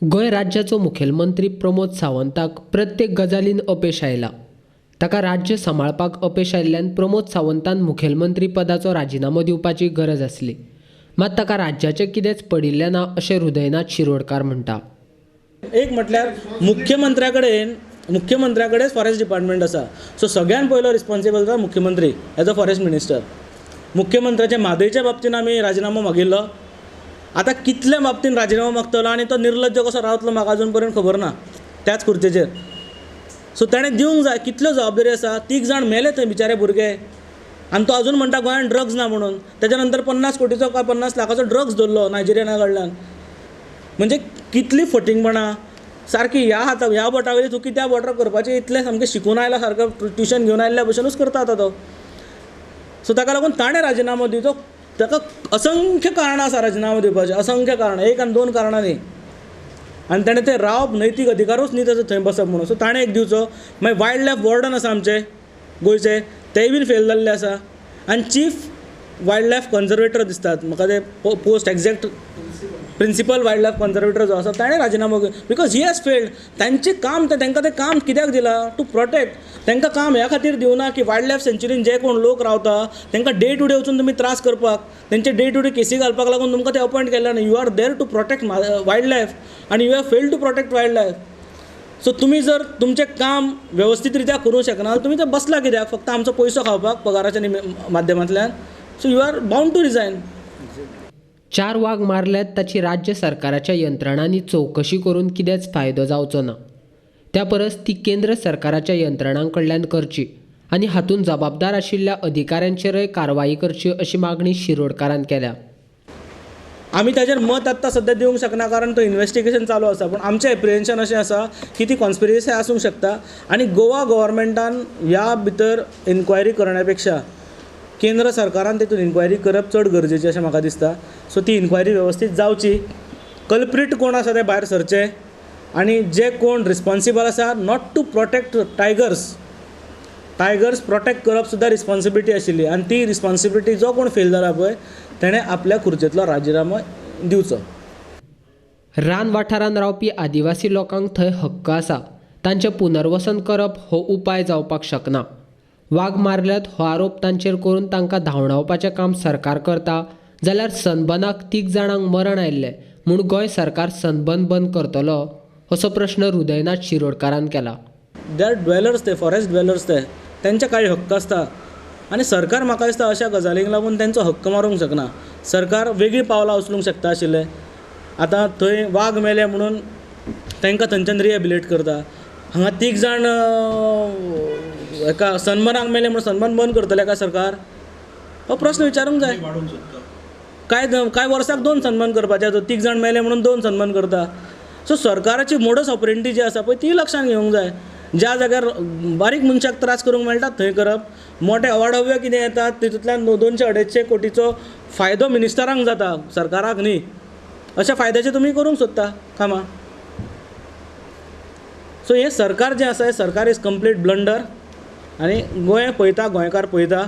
गोंय राज्याचो मुखेलमंत्री प्रमोद सावंताक प्रत्येक गजालीन अपेश आयला. ताका राज्य सांबाळपाक अपेश आयिल्ल्यान प्रमोद सावंतान मुखेलमंत्री पदाचो राजिनामो दिवपाची गरज आसली. मात ताका राज्याचें कितेंच पडिल्लें ना अशें हृदयनाथ शिरोडकार म्हणटा. एक म्हटल्यार मुख्यमंत्र्या कडेन मुख्यमंत्र्या कडेन फॉरेस्ट डिपार्टमेंट आसा. सो सगळ्यान पयलो रिस्पोन्सिबल आसा मुख्यमंत्री एज अ फॉरेस्ट मिनिस्टर. मुख्यमंत्र्याच्या म्हादयच्या बाबतीन आमी राजिनामो मागिल्लो. आतां कितल्या बाबतीन राजिनामो मागतलो आनी तो निर्लज्ज कसो रावतलो, म्हाका अजून पर्यंत खबर ना त्याच खुर्चेचेर. सो ताणें दिवंक जाय. कितल्यो जबाबदारी आसा. तीग जाण मेले थंय बिचारे भुरगे आनी तो अजून म्हणटा गोंयांत ड्रग्स ना म्हणून. तेच्या नंतर 50 कोटीचो काय 50 लाखाचो ड्रग्स धरलो नायजेरियना कडल्यान. म्हणजे कितली फटींगपणां सारकी. ह्या हाता ह्या बोटा वयली चुकी त्या बोटार करपाचें इतलें सामकें शिकून आयला, सारको ट्युशन घेवन आयिल्ल्या भशेनूच करता आतां तो. सो ताका लागून ताणें राजिनामो दिवचो. ताका असंख्य कारणां आसा राजिनामो दिवपाचें, असंख्य कारणां, एक आनी दोन कारणां न्ही. आनी ताणें तें रावप नैतीक अधिकारूच न्ही ताजो थंय बसप म्हणून. सो ताणें एक दिवचो. मागीर वायल्ड लायफ वॉर्डन आसा आमचे गोंयचे, तेय बीन फेल जाल्ले आसा. आनी चीफ वायल्ड लायफ कन्जर्वेटर दिसतात म्हाका ते post exact, principal wild life conservator जो आसा, ताणें राजिनामो, because he has failed. तांचें काम तें. तांकां तें काम कित्याक दिलां? To protect. तांकां काम ह्या खातीर दिवना की वायल्ड लायफ सँच्युरीन जे कोण लोक रावता तांकां डे टू डे वचून तुमी त्रास करपाक, तेंचे डे टू डे केसी घालपाक लागून तुमकां ते अपॉयंट केल्ले न्ही. You are there to protect wild life आनी you have failed to protect wild life. So तुमी जर तुमचें काम वेवस्थीत रित्या करूंक शकना, तुमी थंय बसला कित्याक? फक्त आमचो पयसो खावपाक पगाराच्या माध्यमांतल्यान. So you are bound to resign. चार वाग मारल्यात ताची राज्य सरकाराच्या यंत्रणांनी चवकशी करून कितेंच फायदो जावचो ना. त्या परस ती केंद्र सरकाराच्या यंत्रणां कडल्यान करची आनी हातूंत जबाबदार आशिल्ल्या अधिकाऱ्यांचेरय कारवाई करची अशी मागणी शिरोडकारान केल्या. आमी ताजेर मत आत्तां सद्या दिवंक शकना, कारण तो इन्वेस्टिगेशन चालू आसा. पूण आमचें एप्रिहेन्शन अशें आसा की ती कॉन्स्पिरसी आसूंक शकता आनी गोवा गव्हर्मेंटान ह्या भितर इन्क्वायरी करण्या पेक्षा केंद्र सरकारान तितून इन्क्वायरी करप चड गरजेचें अशें म्हाका दिसता. सो ती इन्क्वायरी वेवस्थीत जावची, कल्प्रीट कोण आसा ते भायर सरचे आनी जे कोण रिस्पोन्सिबल आसा not to protect tigers, tigers protect करप सुद्दां रिस्पोन्सिबिलिटी आशिल्ली आनी ती रिस्पोन्सिबिलिटी जो कोण फेल जाला पळय, तेणें आपल्या खुर्चेंतलो राजिनामो दिवचो. रान वाठारांत रावपी आदिवासी लोकांक थंय हक्क आसा. तांचें पुनर्वसन करप हो उपाय जावपाक शकना. वाग मारल्यात हो आरोप तांचेर करून तांकां धांवडावपाचें काम सरकार करता, जाल्यार सनबर्नाक तीग जाणांक मरण आयिल्लें म्हूण गोंय सरकार सनबर्न बंद करतलो, असो प्रश्न हृदयनाथ शिरोडकारान केला. They are dwellers. ते फॉरेस्ट ड्वेलर्स ते. तेंचे कांय हक्क आसता आनी सरकार म्हाका दिसता अशा गजालींक लागून तेंचो हक्क मारूंक शकना. सरकार वेगळीं पावलां उचलूंक शकता आशिल्लें. आतां थंय वाग मेले म्हणून तांकां थंयच्यान रिहेबिलिटेट करता. हांगा तीग जाण हेका सनबर्नाक मेले म्हणून सनबर्न बंद करतले काय सरकार? हो प्रस्न विचारूंक जाय. कांय कांय वर्साक दोन सनबर्न करपाचे? तीग जाण मेले म्हणून दोन सनबर्न करता? सो सरकाराची मोडस ऑपरेंडी जी आसा पळय, ती लक्षांत घेवंक जाय. ज्या जाग्यार बारीक मनशाक त्रास करूंक मेळटा थंय करप. मोठे अवाढव्य कितें येतात, तितूंतल्यान 200-250 कोटीचो फायदो मिनिस्टरांक जाता, सरकाराक न्ही. अशा फायद्याचे तुमी करूंक सोदता कामां. सो हें सरकार जें आसा, हें सरकार is complete blunder आनी गोंय पळयता, गोंयकार पळयता.